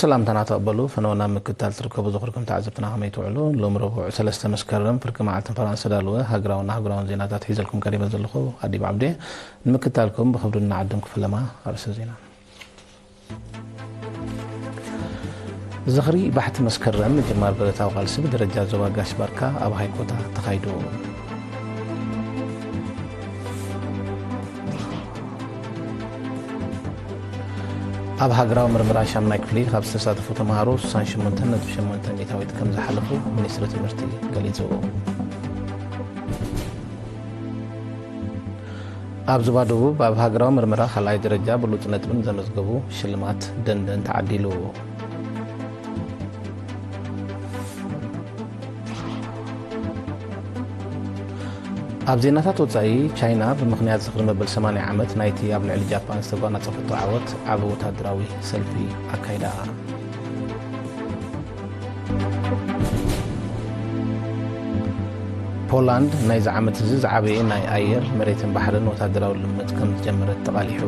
ሰላምታና ተቐበሉ። ፈነወ ናብ ምክትታል ትርከቡ ዝኽርኩም ተዓዘብትና ከመይ ትውዕሉ? ሎም ረቡዕ ሰለስተ መስከረም ፍርቂ መዓልቲ ፈራንስ ተዳለወ ሃገራውን ኣህጉራውን ዜናታት ሒዘልኩም ቀሪበ ዘለኹ ኣዲብ ዓብዴ። ንምክትታልኩም ብኽብሪ እናዓደምኩ ፈለማ ኣርእስተ ዜና። ዝኽሪ ባሕቲ መስከረም ምጅማር ብረታዊ ቃልሲ ብደረጃ ዞባ ጋሽ ባርካ ኣብ ሃይኮታ ተኻይዱ። ኣብ ሃገራዊ ምርምራ ሻምናይ ክፍሊ ካብ ዝተሳተፉ ተምሃሮ ስሳን ሸሞንተን ነጥቢ ሸሞንተ ሚእታዊት ከም ዝሓለፉ ሚኒስትሪ ትምህርቲ ገሊጹ። ኣብ ዞባ ደቡብ ኣብ ሃገራዊ ምርምራ ካልኣይ ደረጃ ብሉጽ ነጥብን ዘመዝገቡ ሽልማት ደንደን ተዓዲሉ። ኣብ ዜናታት ወጻኢ፣ ቻይና ብምኽንያት ዝኽሪ መበል ሰማንያ ዓመት ናይቲ ኣብ ልዕሊ ጃፓን ዝተጓናጸፈቶ ዓወት ዓቢ ወታደራዊ ሰልፊ ኣካይዳ። ፖላንድ ናይዚ ዓመት እዚ ዝዓበየ ናይ ኣየር፣ መሬትን ባሕርን ወታደራዊ ልምምድ ከም ዝጀመረት ተቓሊሑ።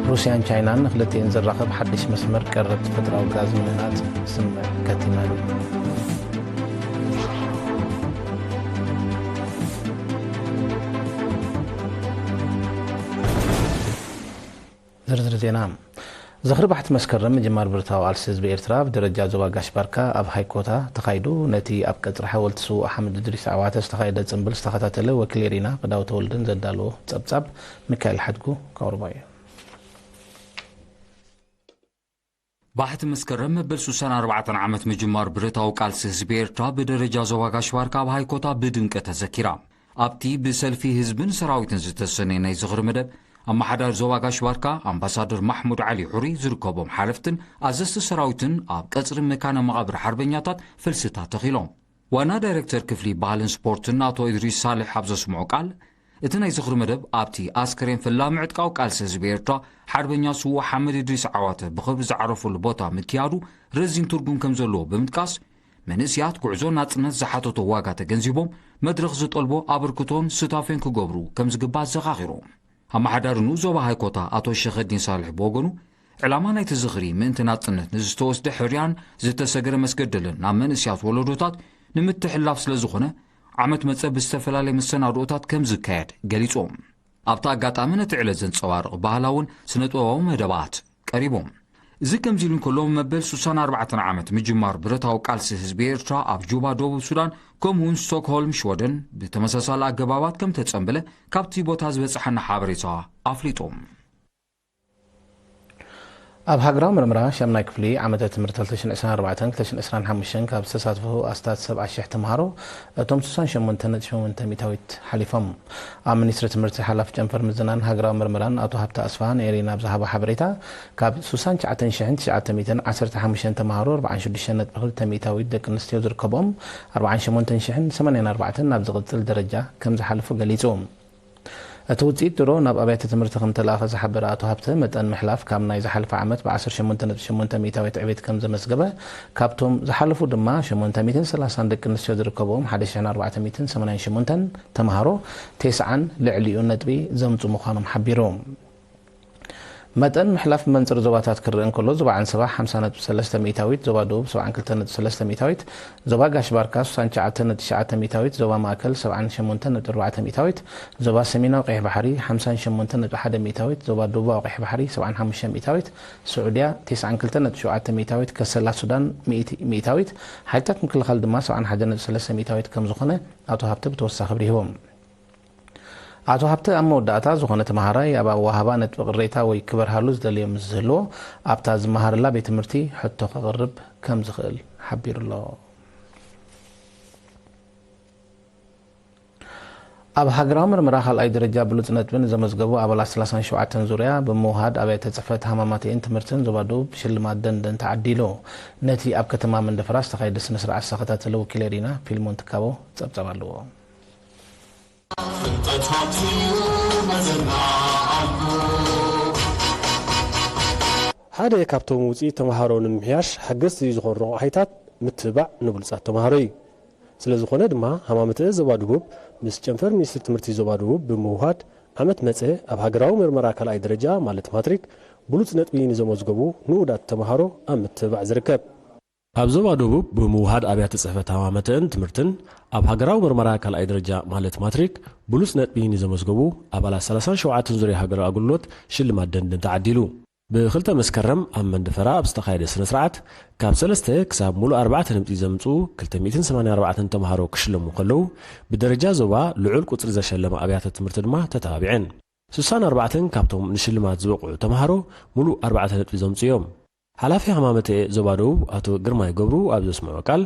ሩስያን ቻይናን ንክልቲኤን ዘራኽብ ሓድሽ መስመር ቀረብ ተፈጥሮኣዊ ጋዝ ምህናጽ ስምምዕ ከቲመን። ዝርዝር ዜና። ዝኽሪ ባሕቲ መስከረም ምጅማር ብረታዊ ቃልሲ ህዝቢ ኤርትራ ብደረጃ ዞባ ጋሽ ባርካ ኣብ ሃይኮታ ተኻይዱ። ነቲ ኣብ ቀጽሪ ሓወልቲ ስዉእ ሓምድ እድሪስ ዓዋተ ዝተኻየደ ጽምብል ዝተኸታተለ ወኪል ኤሪና ቅዳው ተወልደን ዘዳለዎ ጸብጻብ ሚካኤል ሓድጉ ከቕርቦ እዩ። ባሕቲ መስከረም መበል ስሳን ኣርባዕተን ዓመት ምጅማር ብረታዊ ቃልሲ ህዝቢ ኤርትራ ብደረጃ ዞባ ጋሽ ባርካ ኣብ ሃይኮታ ብድምቀት ተዘኪራ። ኣብቲ ብሰልፊ ህዝብን ሰራዊትን ዝተሰነየ ናይ ዝኽሪ መደብ፣ ኣመሓዳሪ ዞባ ጋሽ ባርካ ኣምባሳደር ማሕሙድ ዓሊ ሑሪ ዝርከቦም ሓለፍትን ኣዘዝቲ ሰራዊትን ኣብ ቀጽሪ መካነ መቓብር ሓርበኛታት ፍልስታት ተኺሎም። ዋና ዳይሬክተር ክፍሊ ባህልን ስፖርትን ኣቶ ኢድሪስ ሳልሕ ኣብ ዘስምዖ ቃል፣ እቲ ናይ ዝኽሪ መደብ ኣብቲ ኣስከሬን ፈላሚ ዕጥቃዊ ቃልሲ ህዝቢ ኤርትራ ሓርበኛ ስዉእ ሓመድ ኢድሪስ ዓዋተ ብኽብሪ ዝዓረፈሉ ቦታ ምክያዱ ረዚን ትርጉም ከም ዘለዎ ብምጥቃስ፣ መንእስያት ጉዕዞ ናጽነት ዝሓተቶ ዋጋ ተገንዚቦም መድረኽ ዝጠልቦ ኣበርክቶን ስታፌን ክገብሩ ከም ዝግባእ ኣዘኻኺሩ። ኣመሓዳሪ ንኡስ ዞባ ሃይኮታ ኣቶ ሸኸዲን ሳልሕ ብወገኑ፣ ዕላማ ናይቲ ዝኽሪ ምእንቲ ናጽነት ንዝተወስደ ሕርያን ዝተሰገረ መስገደልን ናብ መንእስያት ወለዶታት ንምትሕልላፍ ስለ ዝኾነ፣ ዓመት መጸ ብዝተፈላለየ መሰናድኦታት ከም ዝካየድ ገሊጾም። ኣብቲ ኣጋጣሚ ነቲ ዕለት ዘንጸባርቕ ባህላውን ስነ-ጥበባዊ መደባት ቀሪቦም። እዚ ከምዚ ኢሉ እንከሎ፣ መበል ስሳን ኣርባዕተን ዓመት ምጅማር ብረታዊ ቃልሲ ህዝቢ ኤርትራ ኣብ ጁባ ደቡብ ሱዳን፣ ከምኡውን ስቶክሆልም ሽወደን ብተመሳሳሊ ኣገባባት ከም ተጸንበለ ካብቲ ቦታ ዝበጽሓና ሓበሬታ ኣፍሊጡ። ኣብ ሃገራዊ ምርምራ ሻምናይ ክፍሊ ዓመተ ትምህርቲ ክልተ ሽሕን ዕስራን ኣርባዕተን ክልተ ሽሕን ዕስራን ሓሙሽተን ካብ ዝተሳተፉ ኣስታት ሰብዓ ሽሕ ተምሃሮ፣ እቶም ስሳን ሸሞንተ ነጥቢ ሸሞንተ ሚእታዊት ሓሊፎም። ኣብ ሚኒስትሪ ትምህርቲ ሓላፊ ጨንፈር ምዘናን ሃገራዊ ምርምራን ኣቶ ሃብተ ኣስፍሃ ንኤሪና ኣብ ዝሃቦ ሓበሬታ፣ ካብ ስሳን ትሽዓተን ሽሕን ትሽዓተ ሚእትን ዓሰርተ ሓሙሽተን ተምሃሮ፣ ኣርባዓን ሽዱሽተን ነጥቢ ክልተ ሚእታዊት ደቂ ኣንስትዮ ዝርከብኦም፣ ኣርባዓን ሸሞንተን ሽሕን ሰማንያን ኣርባዕተን ናብ ዝቕጽል ደረጃ ከም ዝሓለፉ ገሊጹ። እቲ ውጽኢት ድሮ ናብ ኣብያተ ትምህርቲ ከም ተላእኸ ዝሓበረ ኣቶ ሃብተ፣ መጠን ምሕላፍ ካብ ናይ ዝሓለፈ ዓመት ብ ዓሰርተ ሸሞንተ ነጥቢ ሸሞንተ ሚእታዊት ዕቤት ከም ዘመዝገበ፣ ካብቶም ዝሓለፉ ድማ ሸሞንተ ሚእትን ሰላሳን ደቂ ኣንስትዮ ዝርከብዎም ሓደ ሽሕን ኣርባዕተ ሚእትን ሰማንያን ሸሞንተን ተምሃሮ፣ ተስዓን ልዕሊኡ ነጥቢ ዘምጹ ምዃኖም ሓቢሩ። መጠን ምሕላፍ ብመንጽር ዞባታት ክረአ እንከሎ፣ ዞባ ዓንሰባ ሓምሳ ነጥቢ ሰለስተ ሚእታዊት፣ ዞባ ደቡብ ሰብዓን ክልተ ነጥቢ ሰለስተ ሚእታዊት፣ ዞባ ጋሽ ባርካ ስሳን ትሽዓተ ነጥቢ ትሽዓተ ሚእታዊት፣ ዞባ ማእከል ሰብዓን ሸሞንተ ነጥቢ ኣርባዕተ ሚእታዊት፣ ዞባ ሰሜናዊ ቀይሕ ባሕሪ ሓምሳን ሸሞንተ ነጥቢ ሓደ ሚእታዊት፣ ዞባ ደቡባዊ ቀይሕ ባሕሪ ሰብዓን ሓሙሽተ ሚእታዊት፣ ስዑድያ ተስዓን ክልተ ነጥቢ ሸውዓተ ሚእታዊት፣ ከሰላ ሱዳን ሚእቲ ሚእታዊት፣ ሓይልታት ምክልኻል ድማ ሰብዓን ሓደ ነጥቢ ሰለስተ ሚእታዊት ከም ዝኾነ ኣቶ ሃብተ ብተወሳኺ ኣብሪሆም። ኣቶ ሃብተ ኣብ መወዳእታ፣ ዝኾነ ተመሃራይ ኣብ ኣወሃህባ ነጥቢ ቅሬታ ወይ ክበርሃሉ ዝደልዮ ምስ ዝህልዎ፣ ኣብታ ዝመሃረላ ቤት ትምህርቲ ሕቶ ከቕርብ ከም ዝኽእል ሓቢሩ ኣሎ። ኣብ ሃገራዊ ምርመራ ካልኣይ ደረጃ ብሉጽ ነጥቢ ንዘመዝገቡ ኣባላት ሰላሳን ሸውዓተን ዙርያ ብምውሃድ ኣብያተ ጽሕፈት ሃማማተኤን ትምህርትን ዞባ ደቡብ ሽልማት ደንደን ተዓዲሉ። ነቲ ኣብ ከተማ መንደፈራ ዝተኻየደ ስነ ስርዓት ዝተኸታተለ ወኪል ኤሪና ፊልሞን ትካቦ ጸብጻብ ኣለዎ። ሓደ ካብቶም ውፅኢት ተምሃሮ ንምምሕያሽ ሓገዝቲ ዝኾኑ ረቋሒታት ምትብባዕ ንብሉፃት ተምሃሮ እዩ። ስለዝኾነ ድማ ሃማመተ ዞባ ደቡብ ምስ ጨንፈር ሚኒስትሪ ትምህርቲ ዞባ ደቡብ ብምውሃድ ዓመት መጸ ኣብ ሃገራዊ ምርመራ ካልኣይ ደረጃ ማለት ማትሪክ ብሉጽ ነጥቢ ንዘመዝገቡ ንኡዳት ተምሃሮ ኣብ ምትብባዕ ዝርከብ። ኣብ ዞባ ደቡብ ብምውሃድ ኣብያተ ጽሕፈት ሃማመተን ትምህርትን ኣብ ሃገራዊ ምርመራ ካልኣይ ደረጃ ማለት ማትሪክ ብሉጽ ነጥቢ ንዘመዝገቡ ኣባላት ሰላሳን ሸውዓተን ዙርያ ሃገራዊ ኣገልግሎት ሽልማት ደንደን ተዓዲሉ። ብክልተ መስከረም ኣብ መንደፈራ ኣብ ዝተኻየደ ስነ ስርዓት ካብ ሰለስተ ክሳብ ሙሉእ ኣርባዕተ ነጥቢ ዘምጽኡ ክልተ ሚእትን ሰማንያን ኣርባዕተን ተምሃሮ ክሽለሙ ከለዉ፣ ብደረጃ ዞባ ልዑል ቁጽሪ ዘሸለማ ኣብያተ ትምህርቲ ድማ ተተባቢዐን። ስሳን ኣርባዕተን ካብቶም ንሽልማት ዝበቕዑ ተምሃሮ ሙሉእ ኣርባዕተ ነጥቢ ዘምጽኡ እዮም። ሓላፊ ሃማመተ ዞባ ደቡብ ኣቶ ግርማይ ገብሩ ኣብ ዘስምዖ ቃል፣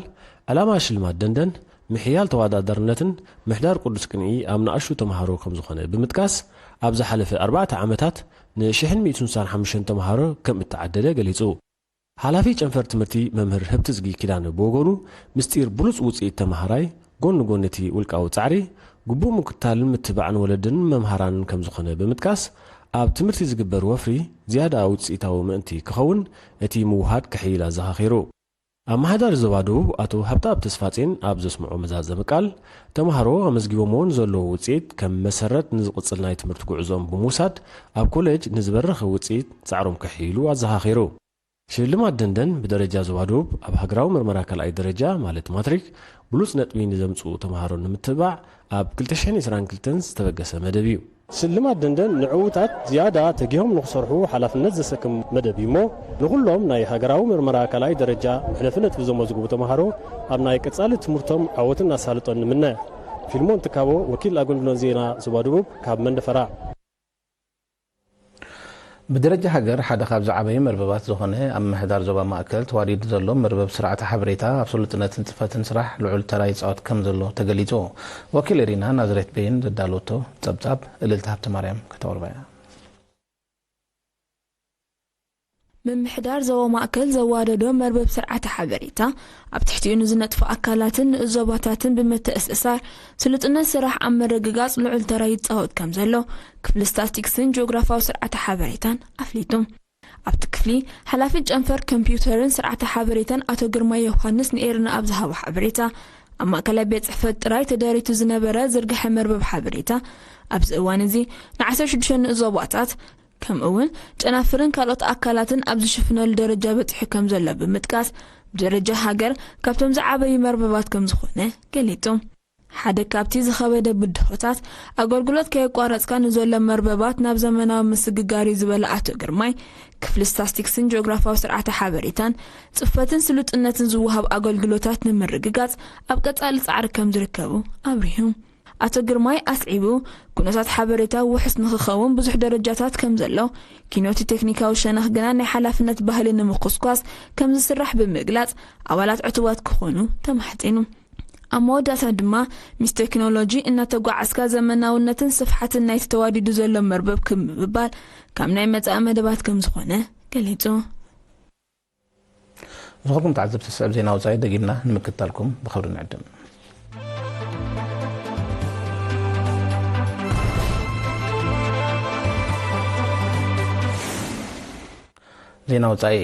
ዕላማ ሽልማት ደንደን ምሕያል ተወዳዳርነትን ምሕዳር ቅዱስ ቅንኢ ኣብ ንኣሽቱ ተምሃሮ ከም ዝኾነ ብምጥቃስ፣ ኣብ ዝሓለፈ ኣርባዕተ ዓመታት ንሽሕን ሚእትን ስሳን ሓሙሽተን ተምሃሮ ከም እተዓደለ ገሊጹ። ሓላፊ ጨንፈር ትምህርቲ መምህር ህብትዝጊ ኪዳነ ብወገኑ፣ ምስጢር ብሉጽ ውጽኢት ተምሃራይ፣ ጎኒ ጎኒ እቲ ውልቃዊ ጻዕሪ፣ ግቡእ ምክትታልን ምትብባዕን ወለድን መምሃራንን ከም ዝኾነ ብምጥቃስ፣ ኣብ ትምህርቲ ዝግበር ወፍሪ ዝያዳ ውጽኢታዊ ምእንቲ ክኸውን እቲ ምውሃድ ክሕይል ኣዘኻኺሩ። ኣመሓዳሪ ዞባ ደቡብ ኣቶ ሃብተኣብ ተስፋጼን ኣብ ዘስምዖ መዛዘሚ ቃል፣ ተምሃሮ ኣመዝጊቦምዎ ንዘለዉ ውጽኢት ከም መሰረት ንዝቕጽል ናይ ትምህርቲ ጉዕዞኦም ብምውሳድ፣ ኣብ ኮሌጅ ንዝበረኸ ውጽኢት ጻዕሮም ከሕይሉ ኣዘኻኺሩ። ሽልማት ደንደን ብደረጃ ዞባ ደቡብ ኣብ ሃገራዊ መርመራ ካልኣይ ደረጃ ማለት ማትሪክ ብሉጽ ነጥቢ ንዘምጽኡ ተምሃሮ ንምትብባዕ ኣብ ክልተ ሽሕን ዕስራን ክልተን ዝተበገሰ መደብ እዩ። ሽልማት ደንደን ንዕዉታት ዝያዳ ተጊሆም ንኽሰርሑ ሓላፍነት ዘሰክም መደብ እዩ እሞ፣ ንኹሎም ናይ ሃገራዊ መርመራ ካልኣይ ደረጃ መሕለፊ ነጥቢ ዘመዝግቡ ተምሃሮ ኣብ ናይ ቀጻሊ ትምህርቶም ዓወትን ኣሳልጦን ንምነ። ፊልሞን ትካቦ፣ ወኪል ኣገልግሎት ዜና ዞባ ደቡብ ካብ መንደፈራ። ብደረጃ ሃገር ሓደ ካብ ዝዓበዩ መርበባት ዝኾነ ኣብ ምምሕዳር ዞባ ማእከል ተዋዲዱ ዘሎ መርበብ ስርዓተ ሓበሬታ ኣብ ስሉጥነትን ጽፈትን ስራሕ ልዑል ተራ ይጻወት ከም ዘሎ ተገሊጹ። ወኪል ኤሪና ናዝሬት በይን ዘዳለወቶ ጸብጻብ እልልታ ሃብተማርያም ከተቕርባ እያ። ምምሕዳር ዞባ ማእከል ዘዋደዶ መርበብ ስርዓተ ሓበሬታ ኣብ ትሕቲኡ ንዝነጥፉ ኣካላትን ንዞባታትን ብምትእስሳር ስሉጥነት ስራሕ ኣብ ምርግጋጽ ልዑል ተራ ይጻወት ከም ዘሎ ክፍሊ ስታቲስቲክስን ጂኦግራፋዊ ስርዓተ ሓበሬታን ኣፍሊጡ። ኣብቲ ክፍሊ ሓላፊ ጨንፈር ኮምፒውተርን ስርዓተ ሓበሬታን ኣቶ ግርማ ዮሃንስ ንኤርና ኣብ ዝሃቦ ሓበሬታ፣ ኣብ ማእከላይ ቤት ጽሕፈት ጥራይ ተደሪቱ ዝነበረ ዝርግሐ መርበብ ሓበሬታ ኣብዚ እዋን እዚ ንዓሰርተ ሽዱሽተ ንኡስ ዞባታት ከምኡ እውን ጨናፍርን ካልኦት ኣካላትን ኣብ ዝሽፍነሉ ደረጃ በጺሑ ከም ዘሎ ብምጥቃስ፣ ብደረጃ ሃገር ካብቶም ዝዓበዩ መርበባት ከም ዝኾነ ገሊጹ። ሓደ ካብቲ ዝኸበደ ብድሆታት፣ ኣገልግሎት ከየቋረጽካ ንዘሎ መርበባት ናብ ዘመናዊ ምስግጋር እዩ ዝበለ ኣቶ ግርማይ፣ ክፍሊ ስታስቲክስን ጂኦግራፋዊ ስርዓተ ሓበሬታን ጽፈትን ስሉጥነትን ዝወሃብ ኣገልግሎታት ንምርግጋጽ ኣብ ቀጻሊ ጻዕሪ ከም ዝርከቡ ኣብሪሁ። ኣቶ ግርማይ ኣስዒቡ፣ ኩነታት ሓበሬታ ውሑስ ንኽኸውን ብዙሕ ደረጃታት ከም ዘሎ፣ ኪኖቲ ቴክኒካዊ ሸነኽ ግና ናይ ሓላፍነት ባህሊ ንምኹስኳስ ከም ዝስራሕ ብምግላጽ፣ ኣባላት ዕቱባት ክኾኑ ተማሕጺኑ። ኣብ መወዳእታ ድማ፣ ምስ ቴክኖሎጂ እናተጓዓዝካ ዘመናውነትን ስፍሓትን ናይቲ ተዋዲዱ ዘሎ መርበብ ክብ ምብባል ካብ ናይ መጻኢ መደባት ከም ዝኾነ ገሊጹ። ዝኸብኩም ተዓዘብቲ፣ ዝስዕብ ዜና ወጻኢ ደጊምና ንምክትታልኩም ብኽብሪ ንዕድም። ዜና ወጻኢ።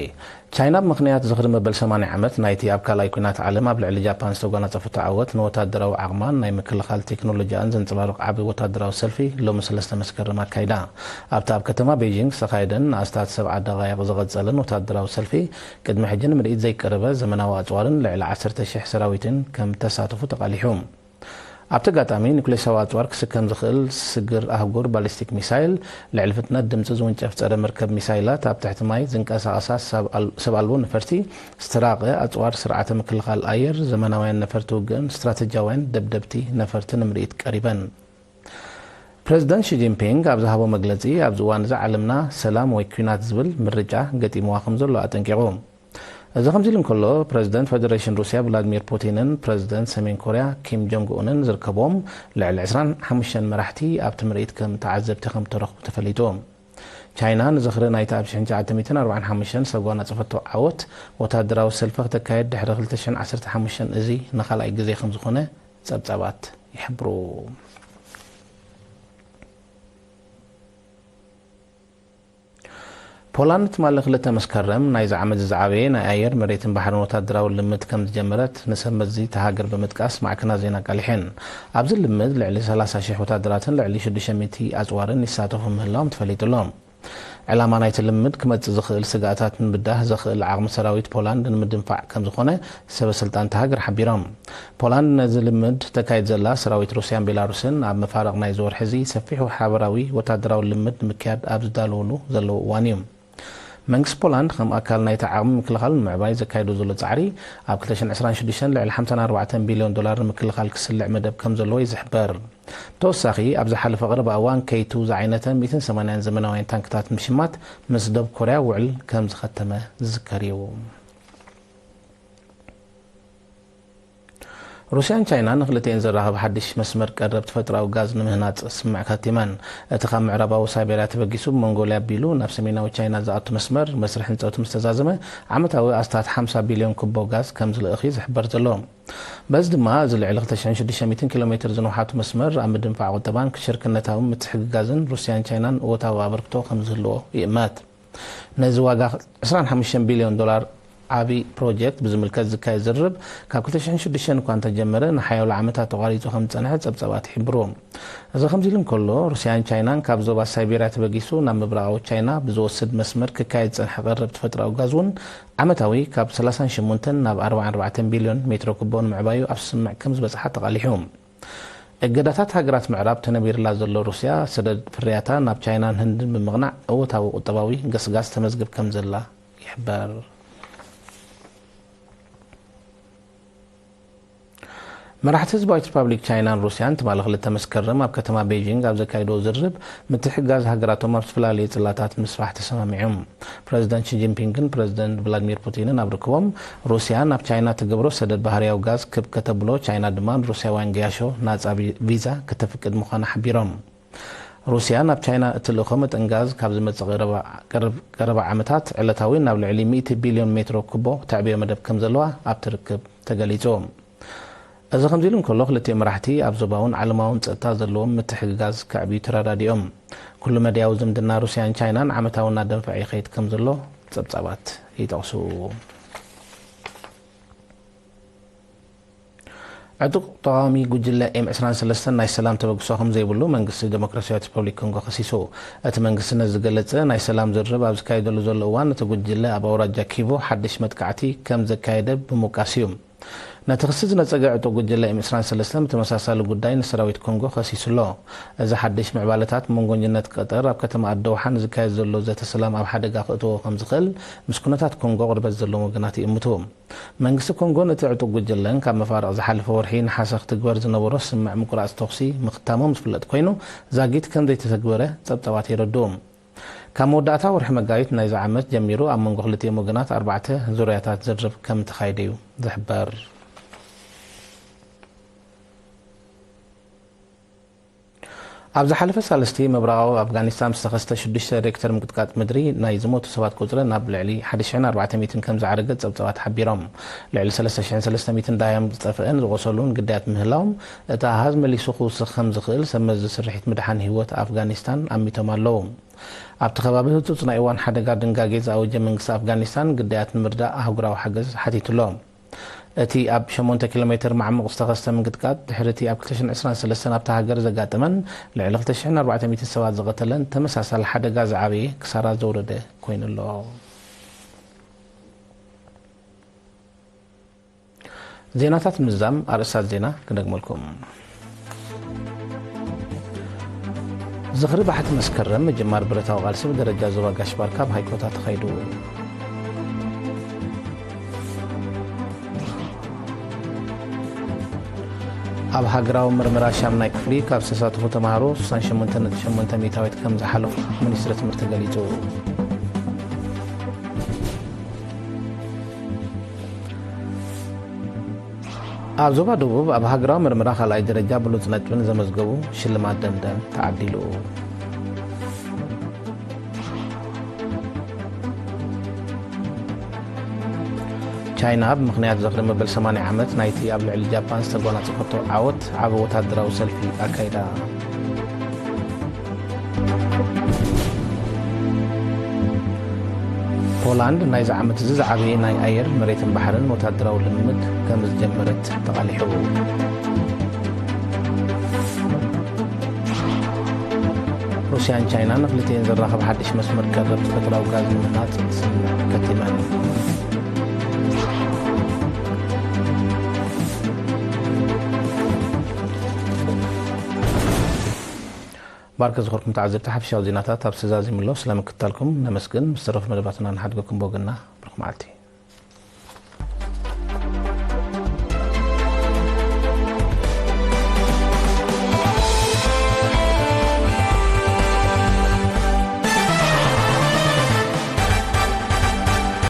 ቻይና ብምኽንያት ዝኽሪ መበል ሰማንያ ዓመት ናይቲ ኣብ ካልኣይ ኲናት ዓለም ኣብ ልዕሊ ጃፓን ዝተጓናጸፈቶ ዓወት ንወታደራዊ ዓቕማን ናይ ምክልኻል ቴክኖሎጂኣን ዘንጸባርቕ ዓቢ ወታደራዊ ሰልፊ ሎሚ ሰለስተ መስከረም ኣካይዳ። ኣብቲ ኣብ ከተማ ቤይጂንግ ዝተኻየደን ንኣስታት ሰብዓ ደቓይቕ ዝቐጸለን ወታደራዊ ሰልፊ፣ ቅድሚ ሕጂ ንምርኢት ዘይቀረበ ዘመናዊ ኣጽዋርን ልዕሊ ዓሰርተ ሽሕ ሰራዊትን ከም ተሳተፉ ተቓሊሑ። ኣብቲ ኣጋጣሚ፣ ኒኩሌሳዊ ኣጽዋር ክስከም ዝኽእል ስግር ኣህጉር ባሊስቲክ ሚሳይል፣ ልዕሊ ፍጥነት ድምጺ ዝውንጨፍ ጸረ መርከብ ሚሳይላት፣ ኣብ ትሕቲ ማይ ዝንቀሳቐሳ ሰብ ኣል-፣ ሰብ ኣልቦ ነፈርቲ፣ ዝተራቐ ኣጽዋር ስርዓተ ምክልኻል ኣየር፣ ዘመናውያን ነፈርቲ ውግእን ስትራተጂያውያን ደብደብቲ ነፈርቲ ንምርኢት ቀሪበን። ፕረዚደንት ሺ ጂንፒንግ ኣብ ዝሃቦ መግለጺ፣ ኣብዚ እዋን እዚ ዓለምና ሰላም ወይ ኲናት ዝብል ምርጫ ገጢምዋ ከም ዘሎ ኣጠንቂቑ። እዚ ከምዚ ኢሉ እንከሎ፣ ፕረዚደንት ፈደረሽን ሩስያ ቭላድሚር ፑቲንን ፕረዚደንት ሰሜን ኮርያ ኪም ጆንግ ኡንን ዝርከብዎም ልዕሊ ዕስራን ሓሙሽተን መራሕቲ ኣብቲ ምርኢት ከም ተዓዘብቲ ከም እተረኽቡ ተፈሊጡ። ቻይና ንዝኽሪ ናይቲ ኣብ ሽሕን ትሽዓተ ሚእትን ኣርባዓን ሓሙሽተን ዝተጓናጸፈቶ ዓወት፣ ወታደራዊ ሰልፊ ክተካየድ ድሕሪ ክልተ ሽሕን ዓሰርተ ሓሙሽተን እዚ ንኻልኣይ ግዜ ከም ዝኾነ ጸብጻባት ይሕብሩ። ፖላንድ ትማሊ ክልተ መስከረም ናይዚ ዓመት ዝዓበየ ናይ ኣየር፣ መሬትን ባሕርን ወታደራዊ ልምድ ከም ዝጀመረት ንሰብ መዚ እታ ሃገር ብምጥቃስ ማዕከናት ዜና ኣቃሊሐን። ኣብዚ ልምድ ልዕሊ ሰላሳ ሽሕ ወታደራትን ልዕሊ ሽዱሽተ ሚእቲ ኣጽዋርን ይሳተፉ ምህላዎም ተፈሊጡ ኣሎ። ዕላማ ናይቲ ልምድ ክመጽእ ዝኽእል ስግኣታት ንምብዳህ ዘኽእል ዓቕሚ ሰራዊት ፖላንድ ንምድንፋዕ ከም ዝኾነ ሰበ ስልጣን እታ ሃገር ሓቢሮም። ፖላንድ ነዚ ልምድ ተካይድ ዘላ ሰራዊት ሩስያን ቤላሩስን ኣብ መፋርቕ ናይዚ ወርሒ እዚ ሰፊሕ ሓበራዊ ወታደራዊ ልምድ ንምክያድ ኣብ ዝዳለውሉ ዘለዉ እዋን እዩ። መንግስቲ ፖላንድ ከም ኣካል ናይቲ ዓቕሚ ምክልኻል ንምዕባይ ዘካይዶ ዘሎ ጻዕሪ ኣብ ክልተ ሽሕን ዕስራን ሽዱሽተን ልዕሊ ሓምሳን ኣርባዕተን ቢልዮን ዶላር ንምክልኻል ክስልዕ መደብ ከም ዘለዎ እዩ ዝሕበር። ብተወሳኺ ኣብ ዝሓለፈ ቀረባ እዋን ኬይ ቱ ዝዓይነተ ሚእትን ሰማንያን ዘመናውያን ታንክታት ምሽማት ምስ ደቡብ ኮርያ ውዕል ከም ዝኸተመ ዝዝከር እዩ። ሩስያን ቻይናን ንክልቲኤን ዘራኽብ ሓድሽ መስመር ቀረብ ተፈጥሮኣዊ ጋዝ ንምህናጽ ስምምዕ ከቲመን። እቲ ካብ ምዕራባዊ ሳይቤርያ ተበጊሱ ብሞንጎልያ ኣቢሉ ናብ ሰሜናዊ ቻይና ዝኣቱ መስመር መስርሕ ህንጸቱ ምስ ተዛዘመ ዓመታዊ ኣስታት ሓምሳ ቢልዮን ኩቦ ጋዝ ከም ዝልእኽ እዩ ዝሕበር ዘሎ። በዚ ድማ እዚ ልዕሊ ክልተ ሽሕን ሽዱሽተ ሚእትን ኪሎ ሜትር ዝነውሓቱ መስመር ኣብ ምድንፋዕ ቁጠባን ክሽርክነታዊ ምትሕግጋዝን ሩስያን ቻይናን እወታዊ ኣበርክቶ ከም ዝህልዎ ይእመት። ነዚ ዋጋ ዕስራን ሓሙሽተን ቢልዮን ዶላር ዓቢ ፕሮጀክት ብዝምልከት ዝካየድ ዝርርብ ካብ ክልተ ሽሕን ሽዱሽተን እኳ እንተጀመረ ንሓያሎ ዓመታት ተቋሪጹ ከም ዝጸንሐ ጸብጻባት ይሕብሩ። እዚ ከምዚ ኢሉ እንከሎ፣ ሩስያን ቻይናን ካብ ዞባ ሳይቤርያ ተበጊሱ ናብ ምብራቓዊ ቻይና ብዝወስድ መስመር ክካየድ ዝጸንሐ ቀረብ ተፈጥሮኣዊ ጋዝ እውን ዓመታዊ ካብ ሰላሳን ሸሞንተን ናብ ኣርባዓን ኣርባዕተን ቢልዮን ሜትሮ ኩቦ ንምዕባዩ ኣብ ስምምዕ ከም ዝበጽሓ ተቓሊሑ። እገዳታት ሃገራት ምዕራብ ተነቢርላ ዘሎ ሩስያ፣ ሰደድ ፍርያታ ናብ ቻይናን ህንድን ብምቕናዕ እወታዊ ቁጠባዊ ገስጋስ ተመዝግብ ከም ዘላ ይሕበር። መራሕቲ ህዝባዊት ሪፓብሊክ ቻይናን ሩስያን ትማሊ ክልተ መስከረም ኣብ ከተማ ቤጂንግ ኣብ ዘካየድዎ ዝርርብ ምትሕግጋዝ ሃገራቶም ኣብ ዝተፈላለዩ ጽላታት ምስፋሕ ተሰማሚዖም። ፕረዚደንት ሺ ጂንፒንግን ፕረዚደንት ቭላድሚር ፑቲንን ኣብ ርክቦም፣ ሩስያ ናብ ቻይና ትገብሮ ሰደድ ባህርያዊ ጋዝ ክብ ከተብሎ፣ ቻይና ድማ ንሩስያውያን ገያሾ ናጻ ቪ-፣ ቪዛ ከተፍቅድ ምዃና ሓቢሮም። ሩስያ ናብ ቻይና እትልእኾ መጠን ጋዝ ካብ ዝመጽእ ቀረባ፣ ቀረብ፣ ቀረባ ዓመታት ዕለታዊ ናብ ልዕሊ ሚእቲ ቢልዮን ሜትሮ ኩቦ ተዕብዮ መደብ ከም ዘለዋ ኣብቲ ርክብ ተገሊጹ። እዚ ከምዚ ኢሉ እንከሎ፣ ክልቲኦም መራሕቲ ኣብ ዞባውን ዓለማውን ጸጥታ ዘለዎም ምትሕግጋዝ ከዕብዩ ተረዳዲኦም። ኩሉ መድያዊ ዝምድና ሩስያን ቻይናን ዓመታዊ እናደንፈዐ ይኸይድ ከም ዘሎ ጸብጻባት ይጠቕሱ። ዕጡቕ ተቓዋሚ ጉጅለ ኤም ዕስራን ሰለስተን ናይ ሰላም ተበግሶ ከም ዘይብሉ መንግስቲ ዴሞክራሲያዊት ሪፐብሊክ ኮንጎ ከሲሱ። እቲ መንግስቲ ነዚ ዝገለጸ፣ ናይ ሰላም ዝርርብ ኣብ ዝካየደሉ ዘሎ እዋን፣ እቲ ጉጅለ ኣብ ኣውራጃ ኪቮ ሓድሽ መጥቃዕቲ ከም ዘካየደ ብምውቃስ እዩ። ነቲ ክሲ ዝነጸገ ዕጡቕ ጉጅለ ኤም ዕስራን ሰለስተን ብተመሳሳሊ ጉዳይ ንሰራዊት ኮንጎ ከሲሱ ኣሎ። እዚ ሓድሽ ምዕባለታት መንጎኝነት ቀጠር ኣብ ከተማ ኣደውሓ ንዝካየድ ዘሎ ዘተ ሰላም ኣብ ሓደጋ ከእትዎ ከም ዝኽእል ምስ ኩነታት ኮንጎ ቅርበት ዘለዎም ወገናት ይእምቱ። መንግስቲ ኮንጎ ነቲ ዕጡቕ ጉጅለን ካብ መፋርቕ ዝሓለፈ ወርሒ ነሓሰ ክትግበር ዝነበሮ ስምምዕ ምቁራጽ ተኹሲ ምኽታሞም ዝፍለጥ ኮይኑ፣ ዛጊት ከም ዘይተተግበረ ጸብጻባት የረድኡ። ካብ መወዳእታ ወርሒ መጋቢት ናይዚ ዓመት ጀሚሩ ኣብ መንጎ ክልቲኦም ወገናት ኣርባዕተ ዙርያታት ዝርርብ ከም እተኻየደ እዩ ዝሕበር። ኣብ ዝሓለፈ ሳልስቲ ምብራቓዊ ኣፍጋኒስታን ዝተኸስተ ሽዱሽተ ሬክተር ምንቅጥቃጥ ምድሪ ናይ ዝሞቱ ሰባት ቁጽሪ ናብ ልዕሊ ሓደ ሽሕን ኣርባዕተ ሚእትን ከም ዝዓረገ ጸብጻባት ሓቢሮም። ልዕሊ ሰለስተ ሽሕን ሰለስተ ሚእትን ደሃዮም ዝጠፍአን ዝቖሰሉን ግዳያት ምህላዎም እቲ ኣሃዝ መሊሱ ክውስኽ ከም ዝኽእል ሰብ መዚ ስርሒት ምድሓን ህይወት ኣፍጋኒስታን ኣሚቶም ኣለዉ። ኣብቲ ከባቢ ህጹጽ ናይ እዋን ሓደጋ ድንጋጌ ዝኣወጀ መንግስቲ ኣፍጋኒስታን ግዳያት ንምርዳእ ኣህጉራዊ ሓገዝ ሓቲቱ ኣሎ። እቲ ኣብ ሸሞንተ ኪሎ ሜትር ማዕሙቕ ዝተኸስተ ምንቅጥቃጥ ድሕሪ እቲ ኣብ ክልተ ሽሕን ዕስራን ሰለስተን ኣብታ ሃገር ዘጋጠመን ልዕሊ ክልተ ሽሕን ኣርባዕተ ሚእትን ሰባት ዝቐተለን ተመሳሳሊ ሓደጋ ዝዓበየ ክሳራ ዘውረደ ኮይኑ ኣሎ። ዜናታት ምዝዛም ኣርእስታት ዜና ክደግመልኩም። ዝኽሪ ባሕቲ መስከረም ምጅማር ብረታዊ ቃልሲ ብደረጃ ዞባ ጋሽ ባርካ ኣብ ሃይኮታ ተኻይዱ። ኣብ ሃገራዊ ምርመራ ሻምናይ ክፍሊ ካብ ዝተሳተፉ ተምሃሮ ስሳን ሸሞንተ ነጥቢ ሸሞንተ ሚእታዊት ከም ዝሓለፉ ሚኒስትሪ ትምህርቲ ገሊጹ። ኣብ ዞባ ደቡብ ኣብ ሃገራዊ ምርመራ ካልኣይ ደረጃ ብሉጽ ነጥቢ ንዘመዝገቡ ሽልማት ደምደም ተዓዲሉ። ቻይና ብምኽንያት ዝኽሪ መበል ሰማንያ ዓመት ናይቲ ኣብ ልዕሊ ጃፓን ዝተጎናጸፈቶ ዓወት ዓቢ ወታደራዊ ሰልፊ ኣካይዳ። ሆላንድ ናይዚ ዓመት እዚ ዝዓበየ ናይ ኣየር፣ መሬትን ባሕርን ወታደራዊ ልምምድ ከም ዝጀመረት ተቓሊሑ። ሩስያን ቻይናን ንክልቲኤን ዘራኽብ ሓድሽ መስመር ቀረብ ተፈጥሮኣዊ ጋዝ ንምህናጽ ስምምዕ ከቲመን። ባርከ ዝኾርኩም ተዓዘብቲ፣ ሓፈሻዊ ዜናታት ኣብ ሰዛዚሙ ኣሎ። ስለምክትታልኩም ነመስግን። ምስ ተረፉ መደባትና ንሓድገኩም ብወገንና። ብሩኽ መዓልቲ።